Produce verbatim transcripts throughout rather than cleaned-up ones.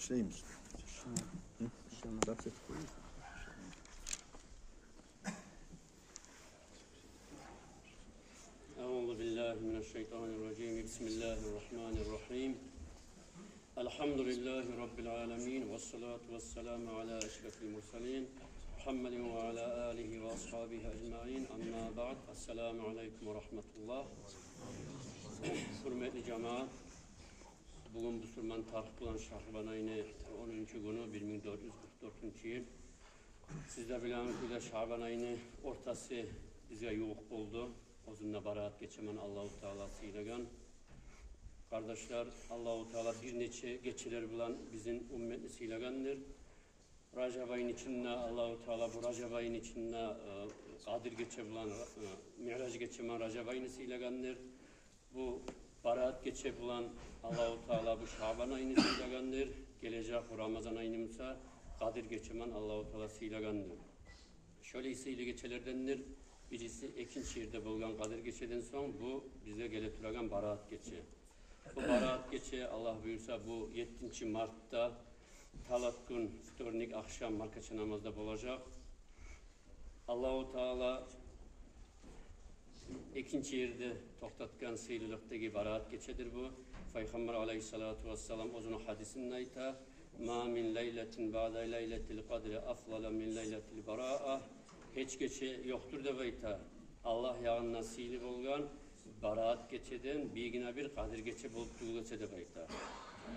Башлаймыз. Башлаймыз. Гьы? Башлаймыз. أعوذ بالله من الشيطان الرجيم. بسم الله الرحمن الرحيم. الحمد لله رب العالمين، والصلاة والسلام على أشرف المرسلين، محمد وعلى آله وأصحابه أجمعين. أما بعد. السلام عليكم ورحمة الله. Гьюрметли жамаат, бугюн бусурман тарих булан Шагьбан айны онунчу гюню, бир минг дёрт юз къыркъ дёртюнчю йыл. Сиз де билеген кюйде, Шагьбан айны ортасы бизге ювукъ болду. Оьзюнде бараат гечемен Аллагьу Таала сыйлагъан. Къардашлар, Аллагьу Таала бир нече гечелер булан бизин умметни сыйлагъандыр. Ражаб айны ичинде Аллагьу Таала, бу Ражаб айны ичинде, э, Къадир гече булан, э, Миъраж гечемен Ражаб айны сыйлагъандыр. Бу бараат гече булан Аллагьу Таала бу Шагьбан айны сыйлагъандыр. Гележек бу Рамазан айны буса Къадир гечемен Аллагьу Таала сыйлагъандыр. Шолай сыйлы гечелердендир бириси, экинчи ерде болгъан Къадир гечеден сонг бу бизге геле турагъан бараат гече. Бу бараат гече, Аллагь буюрса, бу еттинчи мартда, талат гюн, вторник ахшам маркача намазда болажакъ. Аллагьу Таала экинчи ерде токътатгъан сыйлылыкъдагъы бараат гечедир бу. Пайхаммар алайгьиссалату вассалам оьзюню гьадисинде айта: «ما من ليلة بعد ليلة القدر أفضل من ليلة البراءة». Гьеч гече ёкъдур деп айта, Аллагь ягъында сыйлы болгъан бараат гечеден бийигине бир Къадир гече болуп тюгюл эсе деп айта.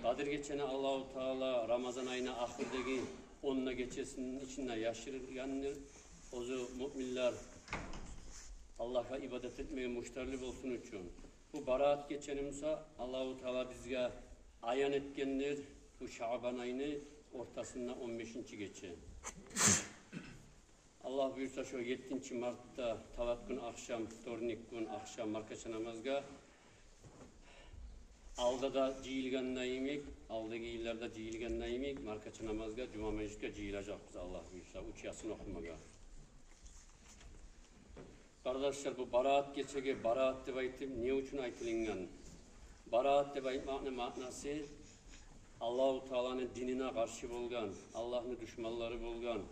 Къадир гечени Аллагьу Таала Рамазан айны ахырдагъы онда гечесини ичинде яшыргъандыр. Оьзю муъминлер Аллагьгъа ибадат этмеге муштарлы болсун учун. Бу бараат гечени буса Аллагьу Таала бизге аян этгендир бу Шагьбан айны ортасында он бешинчи гече. Аллагь буюрса, шо еттинчи мартда, талат гюн ахшам, вторник гюн ахшам маркача намазгъа, алда да жыйылгъанда йимик, алдагъы йылларда жыйылгъанда йимик, маркача намазгъа, жума межитге жыйылажакъбыз, Аллагь буюрса, уьч Ясин охумагъа. Къардашлар, бу бараат гечеге бараат деп айтып не учун айтылынгъан? Бараат деп айтмакъны маънасы Аллагьу Тааланы динине къаршы болгъан, Аллагьны душманлары болгъан,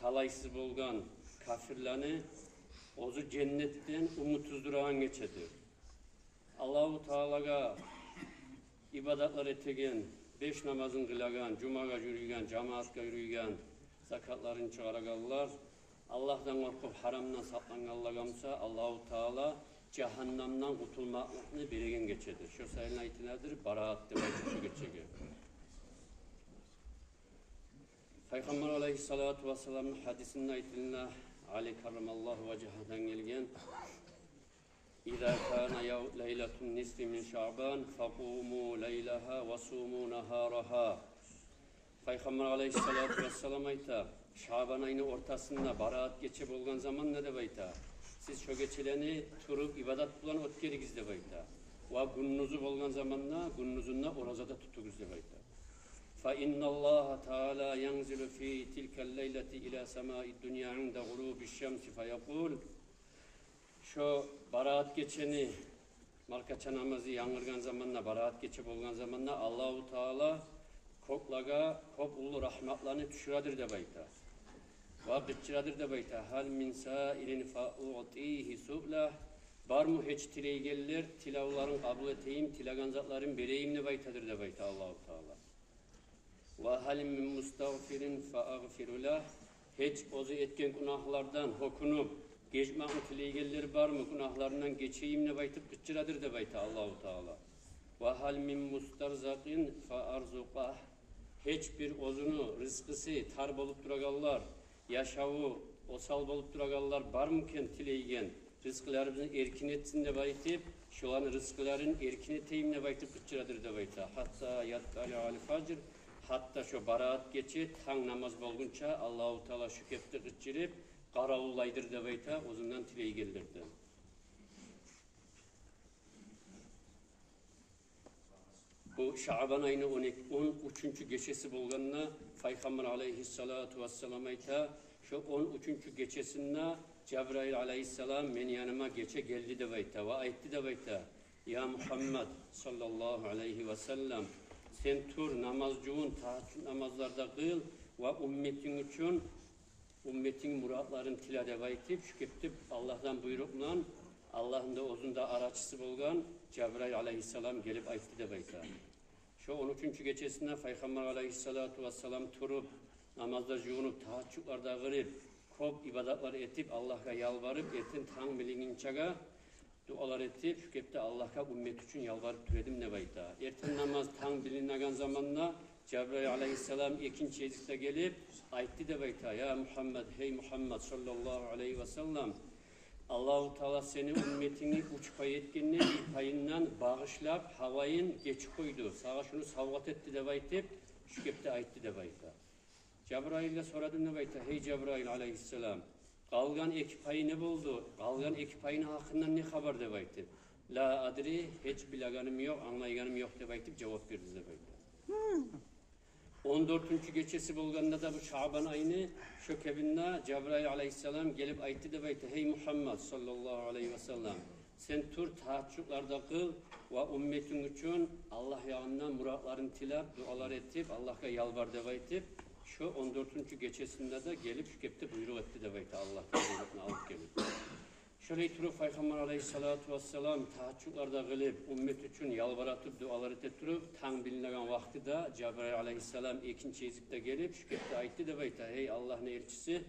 талайсыз болгъан капирлени оьзю женнетден умут уздурагъан гечедир. Аллагьу Таалагъа ибадатлар этеген, беш намазын къылагъан, жумагъа юрюйген, жамаатгъа юрюйген, закатларын чыгъарагъанлар, Аллагьдан къоркъуп, гьарамдан сакълангъанлагъа буса, Аллагьу Таала жагьаннамдан къутулмакълыкъны береген гечедир. Шо саялы айтыладыр бараат деп айтып шу гечеге. Пайхаммар алайгьиссалату вассаламны гьадисинде айтылына, Али каррамаллагьу важгьагьдан гелген: «إذا كان يو-، ليلة النصف من شعبان فقوموا ليلها وصوموا نهارها». Пайхаммар алайгьиссалату вассалам айта: «Шагьбан айны ортасында бараат гече болгъан заманда, — деп айта, — сиз шо гечелени туруп ибадат булан оьтгеригиз, — деп айта, — ва гюндюзю болгъан заманда гюндюзюнде ораза да тутугъуз», — деп айта. «فإن الله تعالى ينزل في تلك الليلة إلى سماء الدنيا عند غروب الشمس فيقول». Шо бараат гечени, маркача намазы янгыргъан заманда, бараат гече болгъан заманда Аллагьу Таала кёклеге кёп уллу рагьматланы тюшюредир деп айта. Ва къычырадыр деп айта: «هل من سائل فأعطيه سؤله». Бармы гьеч тилейгенлер, тилевлерин къабул этейим, тилеген затларын берейим деп айтадыр деп айта Аллагьу Таала. «وهل من مستغفر فأغفر له». Гьеч оьзю этген гюнагьлардан гьёкюнюп, гечмекни тилейгенлер бармы, гюнагьларындан гечейим деп айтып къычырадыр деп айта Аллагьу Таала. «وهل من مسترزق فأرزقه». Гьеч бир оьзюню рызкъысы тар болуп турагъанлар, яшаву осал болуп турагъанлар бармы экен тилейген, рызкъыларыбызны эркин этсин деп айтып, шоланы рызкъыларын эркин этейим деп айтып къычырадыр деп айта. «حتى يطلع الفجر». Гьатта шо бараат гече танг намаз болгъунча Аллагьу Таала шу кепде къычырып къаравуллайдыр деп айта оьзюнден тилейгенлерден. Бу Шагьбан айны он эки, он уьчюнчю гечеси болгъанда, Пайхаммар алайгьиссалату вассалам айта: «Шо он уьчюнчю гечесинде Жабраил алайгьиссалам мени яныма гече гелди, — деп айта, — ва айтды, — деп айта, — يا محمد صلى الله عليه وسلم, сен тур, намаз жувун, тагьажжуд намазлар да къыл ва умметинг учун, умметинг муратларын тиле деп айтып, шу кепде Аллагьдан буйрукъ булан, Аллагьны да, оьзюню де арачысы болгъан Жабрайыл алайгьиссалам гелип айтды деп айта. Шо он уьчюнчю гечесинде Пайхаммар алайгьиссалату вассалам туруп, намазда жувунуп, тагьажжудлар да къылып, кёп ибадатлар этип, Аллагьгъа ялбарып, эртен танг билингинчеге дуалар этип, шу кепде Аллагьгъа уммет учун ялбарып тур эдим деп айта. Эртен намаз танг билинеген заманда Жабрайыл алайгьиссалам экинчи гезикде гелип айтды деп айта: «Я Мугьаммад, гьей Мугьаммад саллаллагьу алайгьи васаллам, Аллагьу Таала сени умметингни уьч пай этгенни бир пайындан багъышлап, гьавайын гечип къойду, сагъа шуну савгъат этди», — деп айтып, шу кепде айтды деп айта. Жабрайылгъа сорадым деп айта: «Гьей Жабрайыл алайгьиссалам, къалгъан эки пайы не болду? Къалгъан эки пайыны гьакъындан не хабар?» — деп айтып. «Ла адри, гьеч билегеним ёкъ, англайгъаным ёкъ», — деп айтып жавап берди деп айта. Он дёртюнчю гечеси болгъанда да бу Шабан айны, шо кепинде Жабрайыл алайгьиссалам гелип айтды деп айта: «Гьей Мугьаммад саллаллагьу алайгьи васаллам, сен тур, тагьажжудлар да къыл ва умметинг учун Аллагь ягъындан муратларын тилеп, дуалар этип, Аллагьгъа ялбар», — деп айтып, шо он дёртюнчю гечесинде де гелип, шу кепде буйрукъ этди деп айта, Аллагьдан буйрукъну алып гелип. Шолай туруп, Пайхаммар алайгьиссалату вассалам тагьажжудлар да къылып, уммет учун ялбара туруп, дуалар эте туруп, танг билинеген вакътиде Жабрайыл алайгьиссалам экинчи гезикде гелип, шу кепде айтды деп айта: «Гьей Аллагьны элчиси,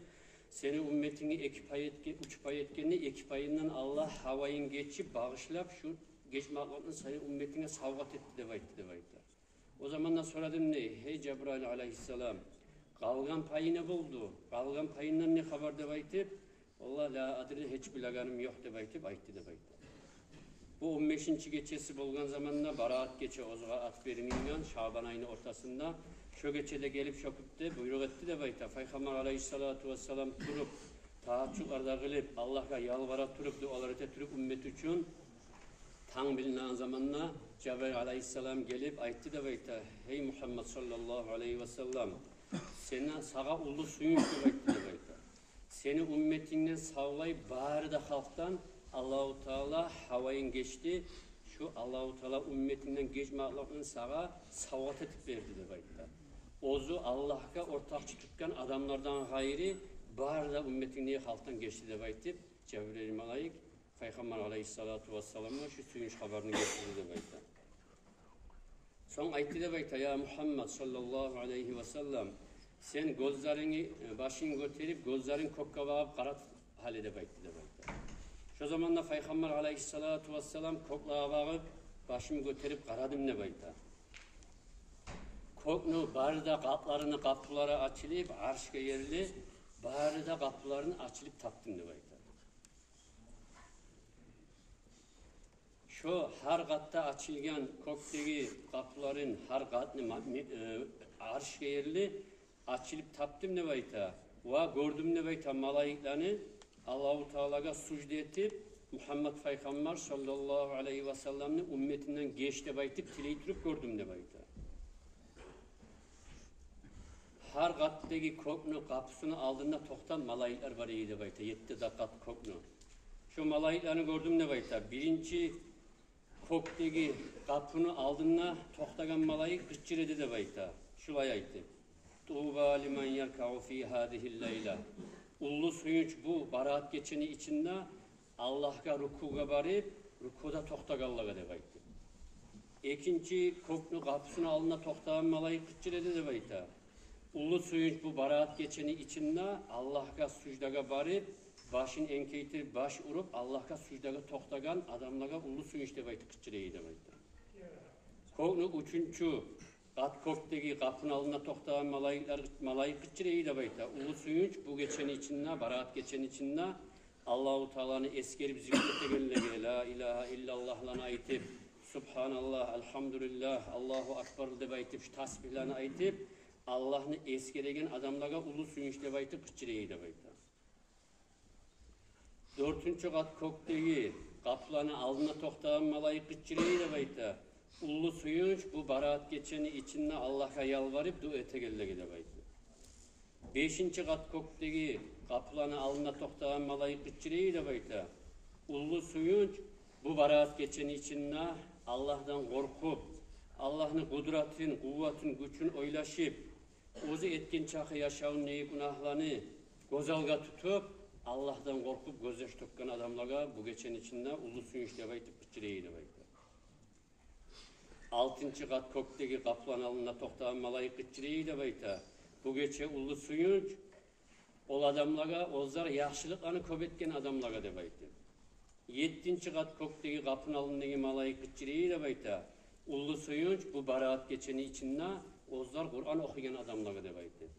сени умметингни эки пай этге-, уьч пай этгенни эки пайындан Аллагь гьавайын гечип, багъышлап, шу гечмакълыкъны сени умметинге савгъат этди», — деп айтды деп айта. О заманда сорадым дей: «Гьей Жабрайыл алайгьиссалам, къалгъан пайы не болду? Къалгъан пайындан не хабар?» — деп айтып, «Валлагь, ла адри, гьеч билегеним ёкъ», — деп айтып айтды деп айта. Бу он бешинчи гечеси болгъан заманда, Бараат гече оьзюне ат берилинген, Шабан айны ортасында, шо гечеде гелип, шо кепде буйрукъ этди деп айта. Пайхаммар алайгьиссалату вассалам туруп, тагьажжудлар да къылып, Аллагьгъа ялбара туруп, дуалар эте туруп уммет учун, танг билинеген заманда Жабрайыл алайгьиссалам гелип айтды деп айта: «Гьей Мугьаммад саллаллагьу алайгьи васаллам, сени, сагъа уллу сююнч», — деп айтды деп айта. «Сени умметингден савлай бары да халкъдан Аллагьу Таала гьавайын гечди. Шу Аллагьу Таала умметингден гечмакълыкъны сагъа савгъат этип берди», — деп айтды. «Оьзю Аллагьгъа ортакъчы тутгъан адамлардан къайры бары да умметингдеги халкъдан гечди», — деп айтып, Жабрайыл малайик Пайхаммар алайгьиссалату вассаламгъа шу сююнч хабарны гелтирди деп айта. Сонг айтды деп айта: «Я Мугьаммад саллаллагьу алайгьи васаллам, сен гёзлерингни, э, башынгны гётерип, гёзлеринг кёкге багъып къара гьали», — деп айтды деп айта. Шо заманда Пайхаммар алайгьиссалату вассалам кёкге багъып, башымны гётерип къарадым деп айта. Кёкню бары да къатларыны къапулары ачылып, аршгъа ерли бары да къапуларыны ачылып тапдым деп айта. Шо гьар къатда ачылгъан кёкдеги къапуларын, гьар къатны ма-, ми-, э, аршгъа ерли ачылып тапдым деп айта. Ва гёрдюм деп айта малайиклени Аллагьу Таалагъа сужда этип, Мугьаммад Пайхаммар саллаллагьу алайгьи васалламны умметинден геч деп айтып тилей туруп гёрдюм деп айта. Гьар къатдагъы кёкню къапусуну алдында токътагъан малайиклер бар эди деп айта, етти де къат кёкню. Шо малайиклени гёрдюм деп айта. Биринчи кёкдеги къапуну алдында токътагъан малайик къычыра эди деп айта. Шулай айтып: «Туба лиман яркаъу фи гьазигьил лайла». Уллу сююнч бу Бараат гечени ичинде Аллагьгъа рукугъа барып, рукуда токътагъанлагъа деп айтып. Экинчи кёкню къапусуну алдында токътагъан малайик къычыра эди деп айта. Уллу сююнч бу Бараат гечени ичинде Аллагьгъа суждагъа барып, башын энкейтирип, баш уруп, Аллагьгъа суждагъа токътагъан адамлагъа уллу сююнч деп айтып къычыра эди деп айта. Кёкню уьчюнчю къат кёкдеги къапуну алдында токътагъан малайиклер, малайик къычыра эди деп айта. Уллу сююнч бу гечени ичинде, Бараат гечени ичинде Аллагьу Тааланы эсгерип зикр этегенлеге, ла илагьа иллаллагьланы айтып, субгьаналлагь, альгьамдулиллагь, Аллагьу акбар деп айтып, шу тасбигьлени айтып, Аллагьны эсгереген адамлагъа уллу сююнч деп айтып къычыра эди деп айта. Дёртюнчю къат кёкдеги къапуланы алдында токътагъан малайик къычыра эди деп айта. Уллу сююнч бу Бараат гечени ичинде Аллагьгъа ялбарып дуа этегенлеге деп айта. Бешинчи къат кёкдеги къапуланы алдында токътагъан малайик къычыра эди деп айта. Уллу сююнч бу Бараат гечени ичинде Аллагьдан къоркъуп, Аллагьны къудратын, къувватын, гючюн ойлашып, оьзю этген чакъы яшавундагъы гюнагьланы гёз алгъа тутуп, Аллагьдан къоркъуп, гёзьяш тёкген адамлагъа бу гечени ичинде уллу сююнч деп айтып къычырайы деп айта. Алтынчы къат кёкдеги къапуланы алдында токътагъан малайик къычырайы деп айта. Бу гече уллу сююнч ол адамлагъа, оьзлер яхшылыкъланы кёп этген адамлагъа деп айтып. Еттинчи къат кёкдеги къапуну алдындагъы малайик къычырайы деп айта. Уллу сююнч бу бараат гечени ичинде оьзлер Къуран охуйгъан адамлагъа деп айтып.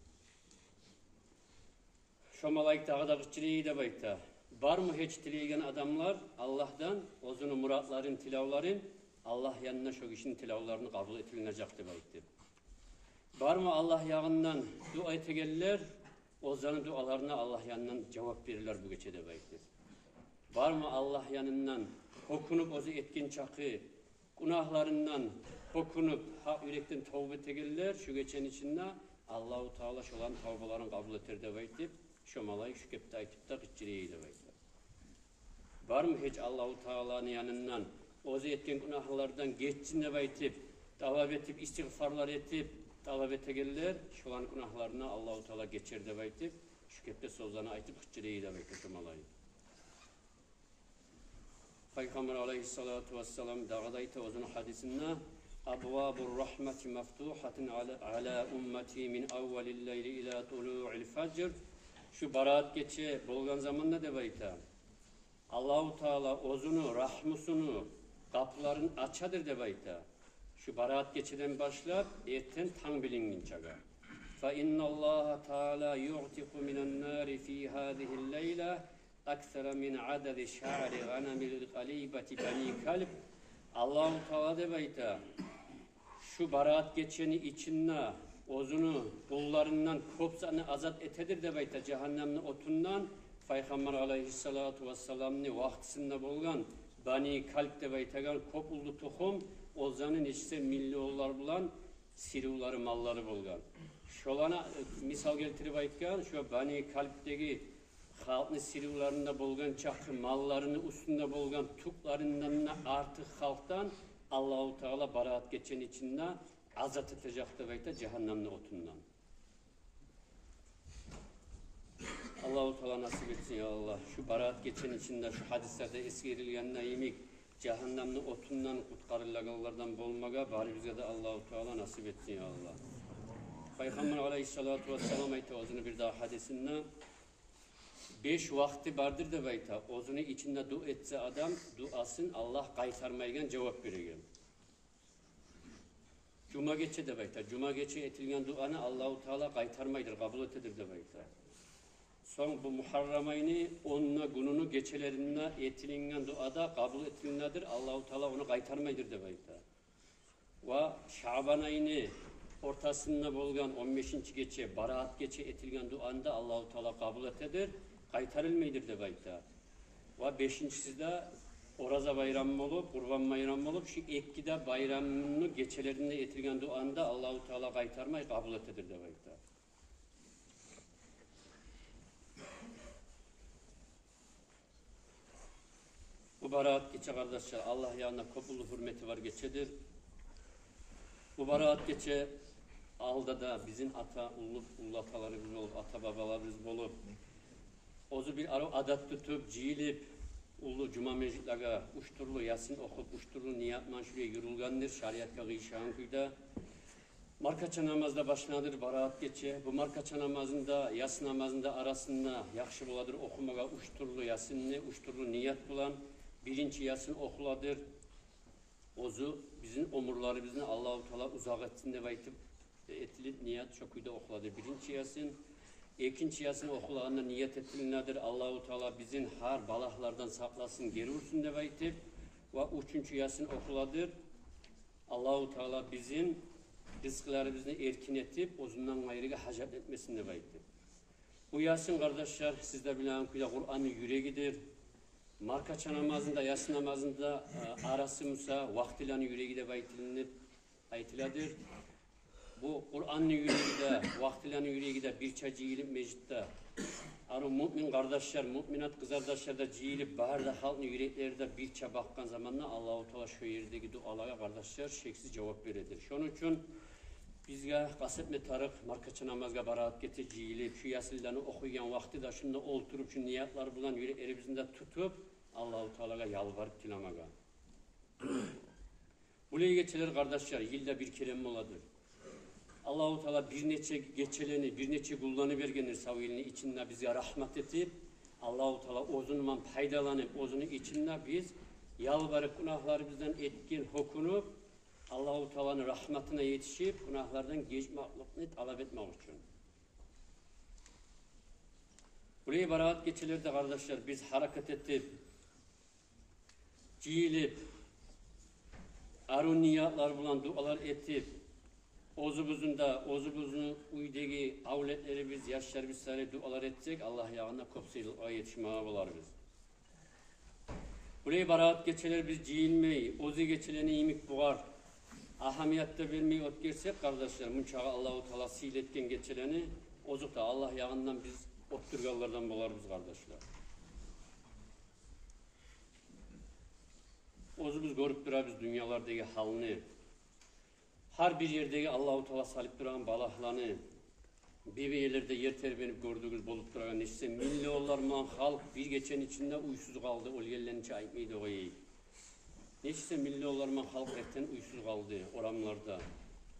Шо малайик дагъы да къычырайы деп айта. Бармы гьеч тилейген адамлар Аллагьдан оьзюню муратларын, тилевлерин, Аллагь янында шо гишини тилевлерини къабул этилинежек деп айтып. Бармы Аллагь ягъындан дуа этегенлер, оьзлени дуаларына Аллагь янындан жавап берилер бу гече деп айтып. Бармы Аллагь янындан гьёкюнюп, оьзю этген чакъы гюнагьларындан гьёкюнюп, гьакъ юрекден товба этегенлер, шу гечени ичинде Аллагьу Таала шоланы товбаларын къабул этер деп айтып, шо малайик шу кепде айтып да къычырайы деп айта. Бармы гьеч Аллагьу Тааланы янындан оьзю этген гюнагьлардан гечсин деп айтып, талап этип, истигъфарлар этип, талап этегенлер, шоланы гюнагьларына Аллагьу Таала гечер деп айтып, шу кепде сёзлени айтып къычырайы деп айта шо малайик. Пайхаммар алайгьиссалату вассалам дагъы да айта оьзюню гьадисинде: «Абвабур рахмати мафтухатун ала, ала уммати мин аввалил лайли ила тулуил фажр». Шу бараат гече болгъан заманда деп айта, Аллагьу Таала оьзюню рагьмусуну къапуларын ачадыр деп айта. Шу бараат гечеден башлап эртен танг билингинчеге. «Фа инналлагьа таала юътикъу минан нари фи гьазигьил лайла аксара мин адади шаъри гъанамил къалибати бани калб». Аллагьу Таала деп айта, шу бараат гечени ичинде оьзюню къулларындан кёп затны азат этедир деп айта жагьаннамны отундан. Пайхаммар алайгьиссалату вассаламны вакътисинде болгъан Бани Калб деп айтагъан кёп уллу тухум, оьзлени нечесе миллионлар булан сиривлери, маллары болгъан. Шоланы, э, мисал гелтирип айтгъан, шо Бани Калбдеги халкъны сиривлеринде болгъан чакъы малларыны уьстюнде болгъан тюклеринден де артыкъ халкъдан Аллагьу Таала бараат гечени ичинде азат этежек деп айта жагьаннамны отундан. Аллагьу Таала насип этсин, я Аллагь, шу бараат гечени ичинде, шу гьадислерде эсгерилгени йимик, жагьаннамны отундан къутгъарылагъанлардан болмагъа барыбызгъа да Аллагьу Таала насип этсин, я Аллагь. Пайхаммар алайгьиссалату вассалам айта оьзюню бир дагъы гьадисинде: беш вакъти бардыр деп айта, оьзюню ичинде дуа этсе адам, дуасын Аллагь къайтармайгъан, жавап береген. Жума гече деп айта. Жума гече этилген дуаны Аллагьу Таала къайтармайдыр, къабул этедир деп айта. Сонг бу Мугьаррам айны онуна гюнюню гечелеринде этилинген дуа да къабул этилинедир, Аллагьу Таала ону къайтармайдыр деп айта. Ва Шаъбан айны ортасында болгъан он бешинчи гече, бараат гече этилген дуаны да Аллагьу Таала къабул этедир, къайтарылмайдыр деп айта. Ва бешинчиси де Ораза байрам болуп, Къурбан байрам болуп, шу эки де байрамны гечелеринде этилген дуаны да Аллагьу Таала къайтармай, къабул этедир деп айта. Бу бараат гече, къардашлар, Аллагь янында кёп уллу гьюрмети бар гечедир. Бу бараат гече алда да бизин ата, уллу, уллу аталарыбыз болуп, ата-бабаларыбыз болуп, оьзю бир арив адат тутуп, жыйылып, уллу жума межитлеге уьч тюрлю Ясин охуп, уьч тюрлю ният булан шулай юрюлгендир, шариатгъа къыйышагъан кюйде. Маркача намаз да башланадыр бараат гече. Бу маркача намазны да, ясин намазны да арасында яхшы боладыр охумагъа уьч тюрлю Ясинни, уьч тюрлю ният булан. Биринчи Ясин охуладыр. Оьзю бизин оьмюрлерибизни Аллагьу Таала узакъ этсин деп айтып, этилип, ният шо кюйде охуладыр. Биринчи Ясин, экинчи Ясин охулагъанда ният этилинедир, Аллагьу Таала бизин гьар балагьлардан сакъласын, гери урсун деп айтып. Ва уьчюнчю Ясин охуладыр, Аллагьу Таала бизин ризкъыларыбызны эркин этип, оьзюнден къайрыгъа гьажат этмесин деп айтып. Бу Ясин, къардашлар, сиз де билеген кюйде, Къуранны юрегидир. Маркача намазны да, Ясин намазны да, э, арасы буса вакътилени юреги деп айтылынып, айтыладыр. Бу Къуранны юреги де, вакътилени юреги де бирче жыйылып межитде, Арив муъмин къардашлар, муъминат къызардашлар да жыйылып, бары да халкъны юреклери де бирче бакъгъан заманда Аллагьу Таала шо ердеги дуалагъа, къардашлар, шексиз жавап бередир. Шону учун бизге къаст этме тарыкъ маркача намазгъа барагъат гече жыйылып, шу ясинлени охуйгъан вакътиде шунда олтуруп, шу ниятлар булан юреклерибизни де тутуп, Аллагьу Таалагъа ялбарып тилемеге. Булай гечелер, къардашлар, йылда бир керен боладыр. Аллагьу Таала бир нече гечелени, бир нече гюнлени бергендир сав йылны ичинде бизге рагьмат этип. Аллагьу Таала оьзюнден пайдаланып, оьзюню ичинде биз ялбарып, гюнагьларыбыздан этген гьёкюнюп, Аллагьу Тааланы рагьматына етишип, гюнагьлардан гечмекликни талап этмек учун. Булай барагъат гечелерде, къардашлар, биз гьаракат этип, жыйылып, арив ниятлар булан дуалар этип, оьзюбюзню де, оьзюбюзню уьйдеги авлетлерибиз, яшларыбыз саялы дуалар этсек, Аллагь ягъында кёп сыйлыкъгъа етишмеге боларбыз. Булай барагъат гечелер биз жыйылмай, оьзге гечелени йимик бугъар агьамият да бермей оьтгерсек, къардашлар, мунчагъа Аллагьу Таала сыйлы этген гечелени, озокъда, Аллагь ягъындан биз оьттюргенлерден боларбыз, къардашлар. Оьзюбюз гёрюп турабыз дюньялардагъы гьалны. Гьар бир ердеги Аллагьу Таала салып турагъан балагьланы, бир-бир ерлерде ер тербенип гёрдюгюз болуп турагъан, нечесе миллионлар булан халкъ бир гечени ичинде уьйсюз къалды, оьлгенлерин чи айтмай да къояйыкъ. Нечесе миллионлар булан халкъ эртен уьйсюз къалды орамларда.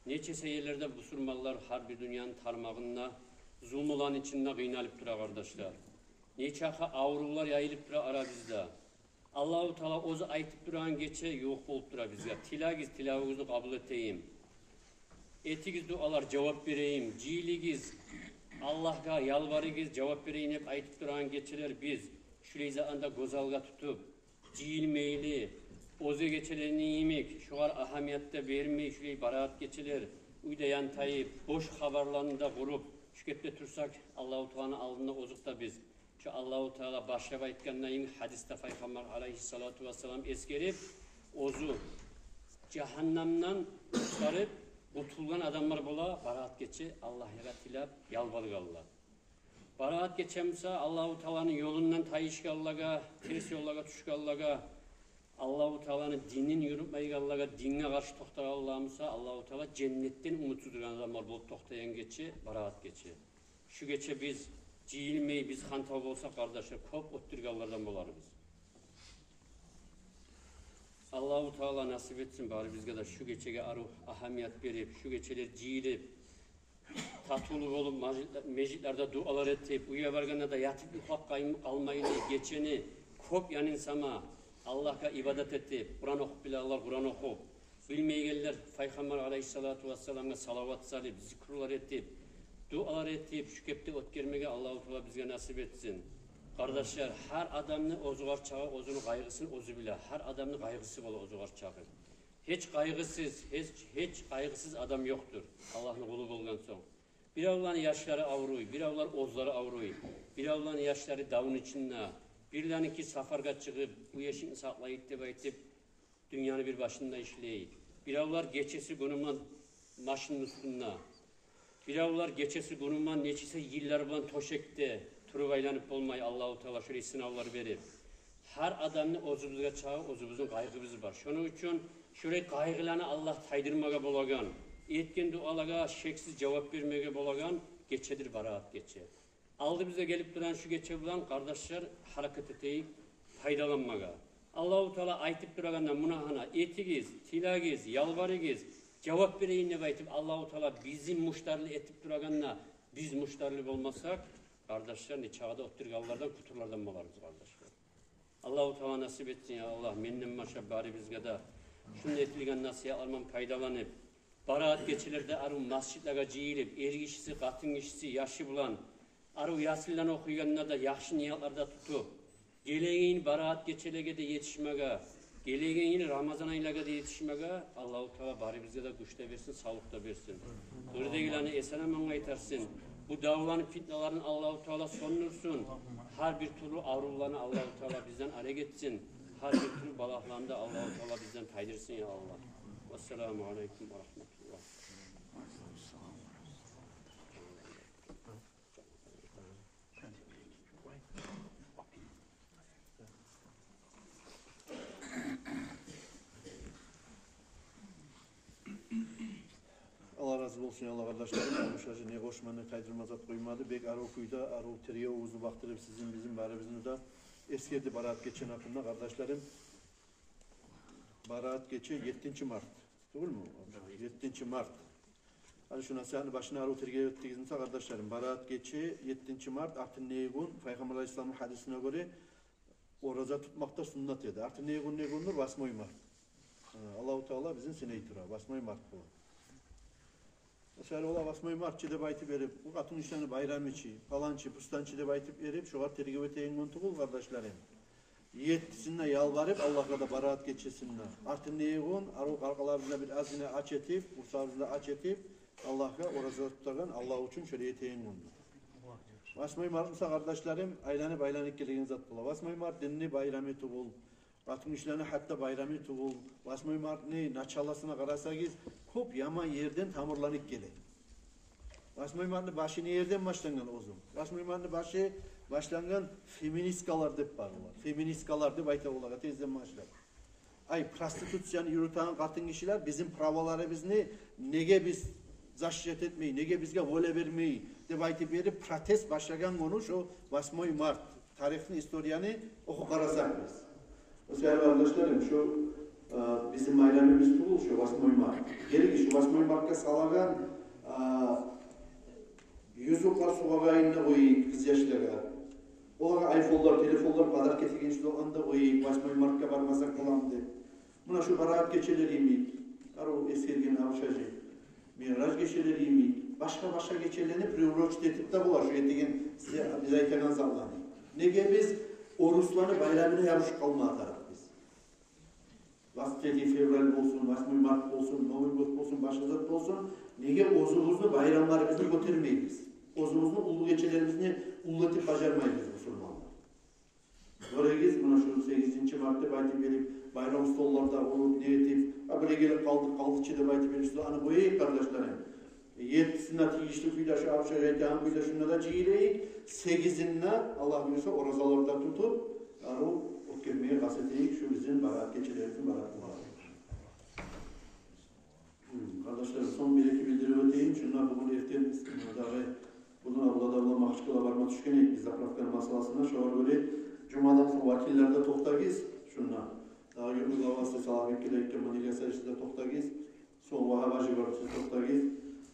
Нечесе ерлерде бусурманлар гьар бир дюньяны тармагъында зулмуланы ичинде къыйналып тура, къардашлар. Нечакъы аврувлар яйылып тура арабызда. Аллагьу Таала оьзю айтып турагъан гече ёкъ болуп тура бизге. Тилегиз, тилевюгюзню къабул этейим. Этигиз дуалар, жавап берейим. Жыйылыгъыз, Аллагьгъа ялбарыгъыз, жавап берейим деп айтып турагъан гечелер биз шулай затны да гёз алгъа тутуп, жыйылмайлы, оьзге гечелени йимик, шогъар агьамият да бермей, шулай барагъат гечелер, уьйде янтайып, бош хабарланы да къуруп, шу кепде турсакъ, Аллагьу Тааланы алдында, озокъда, биз Шо Аллагьу Таала башлап айтгъанда, инг гьадисде Пайхаммар алайгьиссалату вассалам эсгерип, оьзю жагьаннамдан къутгъарып къутулгъан адамлар бола барагъат гече Аллагьгъа тилеп, ялбаргъанлар. Барагъат гече буса Аллагьу Тааланы ёлундан тайышгъанлагъа, терс ёллагъа тюшгенлеге, Аллагьу Тааланы динин юрютмейгенлеге, динге къаршы токътагъанлагъа буса Аллагьу Таала женнетден умутсуз тургъан адамлар болуп токътайгъан гече барагъат гече. Шу гече биз жыйылмай, биз хантав болсакъ, къардашлар, кёп оьттюргенлерден боларбыз. Аллагьу Таала насип этсин барыбызгъа да шу гечеге арив агьамият берип, шу гечелер жыйылып, татывлу болуп, мажит-, межитлерде дуалар этип, уьйге баргъанда да ятып юхлап къай-, къалмайлы, гечени кёп янын сама Аллагьгъа ибадат этип, Къуран охуп билегенлер Къуран охуп, билмейгенлер Пайхаммар алайгьиссалату вассаламгъа салават салып, зикрулар этип, дуалар этип, шу кепде оьтгермеге Аллагьу Таала бизге насип этсин. Къардашлар, гьар адамны оьзюгер чакъы оьзюню къайгъысын оьзю биле. Гьар адамны къайгъысы бола оьзюгер чакъы. Гьеч къайгъысыз, гьеч, гьеч къайгъысыз адам ёкъдур, Аллагьны къулу болгъан сонг. Биревлени яшлары авруй, биревлер оьзлери авруй, биревлени яшлары давну ичинде, бирлериники сапаргъа чыгъып, уьй эшикни сакълайыкъ деп айтып, дюньяны бир башында ишлей. Биревлер гечеси-гюню булан машинни уьстюнде. Биревлер гечеси-гюню булан, нечесе йыллар булан тёшекде туруп айланып болмай, Аллагьу Таала шулай сынавлар берип. Гьар адамны оьзюбюзге чакъы оьзюбюзню къайгъыбыз бар. Шону учун шулай къайгъыланы Аллагь тайдырмагъа болагъан, этген дуалагъа шексиз жавап бермеге болагъан гечедир барагъат гече. Алдыбызда гелип турагъан шу гече булан, къардашлар, гьаракат этейик пайдаланмагъа. Аллагьу Таала айтып турагъанда, муна гьана, этигиз, тилегиз, ялбарыгъыз, жавап берейим деп айтып, Аллагьу Таала бизин муштарлы этип турагъанда, биз муштарлы болмасакъ, къардашлар, нечакъы да оьттюргенлерден, къутулгъанлардан боларбыз, къардашлар. Аллагьу Таала насип этсин, я Аллагь, менден башлап барыбызгъа да шунда этилген насигьатлардан пайдаланып, барагъат гечелерде арив межитлеге жыйылып, эргишиси, къатынгишиси, яшы булан арив ясинлени охуйгъанда да яхшы ниятлар да тутуп, гелеген йыл барагъат гечелеге де етишмеге, гелеген йыл Рамазан айлагъа да етишмеге Аллагьу Таала барыбызгъа да гюч де берсин, савлукъ да берсин. Бу ердегилени эсен-аман къайтарсын. Бу давланы, питналарын Аллагьу Таала сёндюрсюн. Гьар бир тюрлю аврувланы Аллагьу Таала бизден арек этсин. Гьар бир тюрлю балагьланы да Аллагьу Таала бизден тайдырсын, я Аллагь. Вассаламу алейкум ва рахматуллагь. Рази болсун, я Аллагь, къардашларым. Абуш-гьажи не къошма, не тайдырма зат къоймады. Бек арив кюйде, арив тергевюбюзню бакъдырып, сизин, бизин барыбызны да эсгерди Бараат гечени гьакъында, къардашларым. Бараат гече еттинчи март. Тюгюлмю? Еттинчи март. Гьали шу насигьатны башына арив тергев этдигиз буса, къардашларым, Бараат гече еттинчи март, артындагъы гюн, Пайхаммар алайгьиссаламны гьадисине гёре, ораза тутмакъ да суннат эди. Артындагъы гюн не гюндюр? Восьмой март. Гьа, Аллагьу Таала бизин сынай тура, восьмой март бола. Масала, ола восьмой март чы деп айтып берип, бу къатынгишилени байрамы чы, паланчы, пустанчы деп айтып берип, шогъар тергев этеген гюн тюгюл, къардашларым. Еттисинде ялбарып Аллагьгъа да, Бараат гечесинде. Артындагъы гюн арив къаркъарабызны бир азгъына ач этип, къурсагъыбызны ач этип, Аллагьгъа ораза тутагъан, Аллагь учун шолай этеген гюндюр. Восьмой март буса, къардашларым, айланып-айланып гелеген зат бола. Восьмой март динни байрамы тюгюл, къатынгишилени гьатта байрамы тюгюл. Восьмой мартны началосуна къарасагъыз, кёп яман ерден тамурланып геле. Восьмой мартны башы не ерден башлангъан оьзю? Восьмой мартны башы башлангъан феминисткалар деп бар олар. Феминисткалар деп айта олагъа тезден башлап. Ай, проституцияны юрютеген къатынгишилер, бизин праваларыбызны неге биз защищать этмей, неге бизге воля бермей деп айтып берип, протест башлагъан гюню шо восьмой март. Тарихни, историяны охуп къарасакъ биз. О саялы, къардашларым, шо, э, бизин байрамыбыз тюгюл шо восьмой март. Гелигиз, шо восьмой мартгъа салагъан, э, юзюклер сугъагъанны къояйыкъ къызъяшлагъа. Олагъа айфонлар, телефонлар подарок этеген чы, онда къояйыкъ, восьмой мартгъа бармасакъ боламы деп. Муна шо Бараат гечелери йимик, арив эсгерген Абуш-гьажи, Миъраж гечелери йимик, башгъа-башгъа гечелени приурочить этип де бола шо этеген, сиз, биз айтагъан затланы. Неге биз орусланы байрамына ябушуп къалмагъа тарыкъбыз? Двадцать третье февраль болсун, восьмой март болсун, Новый год болсун, башгъа зат болсун, неге оьзюбюзню байрамларыбызны гётермейбиз? Оьзюбюзню уллу гечелерибизни уллу этип бажармайбыз, бусурманлар. Гёрегиз, муна шу сегизинчи март деп айтып берип, байрам столларда уруп, не этип, а, бир гелип къалды, къалды чы деп айтып берип, шуланы къояйыкъ, къардашларым. Еттисинде тийишли кюйде, шу Абуш-гьажи айтагъан кюйде, шунда да жыйылайыкъ. Сегизинде, Аллагь буюрса, оразалар да тутуп, арив оьтгермеге къаст этейик шу бизин Бараат гечелерибизни, Бараат гюнлерибизни. Гьм, къардашларым, сонг бир-эки билдирип оьтейим. Шунда бугюн эртен дагъы, бугюн Абдулла да булан Магьачкъала барма тюшген эдик биз заправканы масъаласына. Шогъар гёре жумадан сонг вакиллер де токътагъыз. Шунда дагъы юртну главасы Салагьбекге де айтгъан, Манилия Саиша да токътагъыз. Сонг Вагьап-гьажи бар, сиз токътагъыз.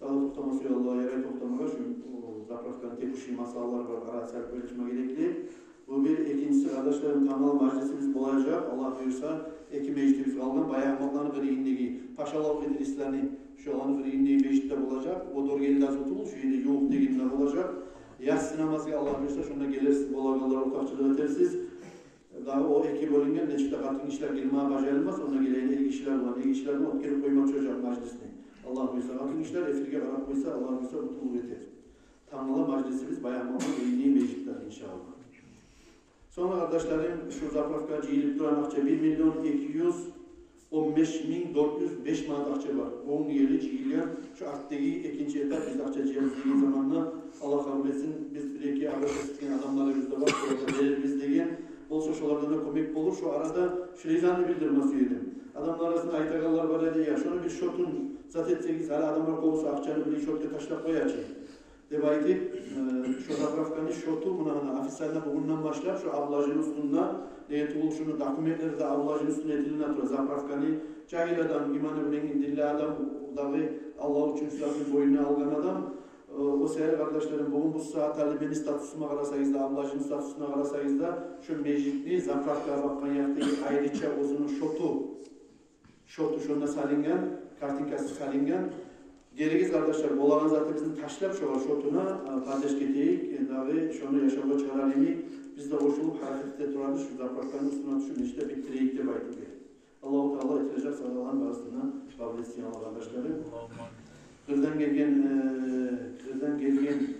Дагъы токътама сюе Аллагь, ярай токътамагъа. Шу, о, заправканы текущий масъалалары бар, арада салып ойлашма герекли. Бу бир. Экинчиси, къардашларым, тангала мажлисибиз болажакъ, Аллагь буюрса, эки межитибиз къалгъан, баягъы Магьмутланы биригиндеги, Пашалав Идрислени, шоланы биригиндеги межитде болажакъ. О Доргелиде де тюгюл, шу ерде ювукъ дегенде болажакъ. Ясси намазгъа, Аллагь буюрса, шонда гелерсиз, болагъанлар ортакъчылыкъ этерсиз. Дагъы о эки бёлюнген, нечик де къатынгишилер гирме бажарылмас, онда гелеген эргишилер булан, эргишилер булан оьтгерип къойма тюшежек мажлисни. Аллагь буюрса, къатынгишилер эфирге къарап къойса, Аллагь буюрса, къутулуп гетер. Тангала мажлисибиз баягъы Магьмутланы биригиндеги межитде, иншааллагь. Сонг, къардашларым, шу заправкагъа жыйылып турагъан акъча бир миллион эки юз он беш минг дёрт юз беш манат акъча бар. Бугюн гелип жыйылгъан шу артдагъы экинчи этап, биз акъча жыябыз деген заманда, Аллагь къабул этсин, биз бир-эки аралашып этген адамларыбыз да бар, шолардан берербиз деген. Болса, шолардан да кёмек болур. Шу арада шулай затны билдирме сюе эдим. Адамлар арасында айтагъанлар бар эди, я, шону бир счётун зат этсегиз, гьали адамлар кёбюсю акъчаны бир счётгъа ташлап къоя чы деп айтып, э, шу заправканы счёту, муна, муна, официально бугюнден башлап шу Абдулгьажини уьстюнде, неге тюгюл, шуну документлери де Абдулгьажини уьстюнде этилине тура. Заправканы жагьил адам, иманы булан динли адам дагъы, Аллагь учун сюегенин бойнуна алгъан адам. Э, о саялы, къардашларым, бугюн бу сагьат гьали мени статусума къарасагъыз да, Абдулгьажини статусуна къарасагъыз да, шу межитни заправкагъа бакъгъан якъдагъы айрыча оьзюню счёту, счёту шонда салынгъан, картинкасы салынгъан. Гелигиз, къардашлар, болагъан затыбызны ташлап, шогъар, счётуна, э, поддержка этейик, э, дагъы шону яшавгъа чыгъарар йимик, биз де къошулуп гьаракат эте турабыз, шу заправканы уьстюне тюшюп, нечик де битдирейик деп айтып берип. Аллагьу Таала этилежек садагъаланы барысын да къабул этсин, Аллагь, къардашларым. Къырдан гелген, э, къырдан гелген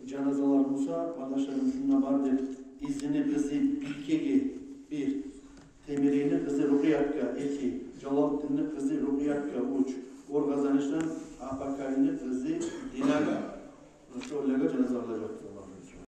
жаназалар буса, къардашларым, шунда бар деп, Изини къызы Бийкеге бир, Темирейни къызы Рукъиятгъа эки, Жалалтдинни къызы Рукъиятгъа уьч, Оргъазанышдан Апакайны къызы Динагъа. Шоларгъа жаназа къылажакъ.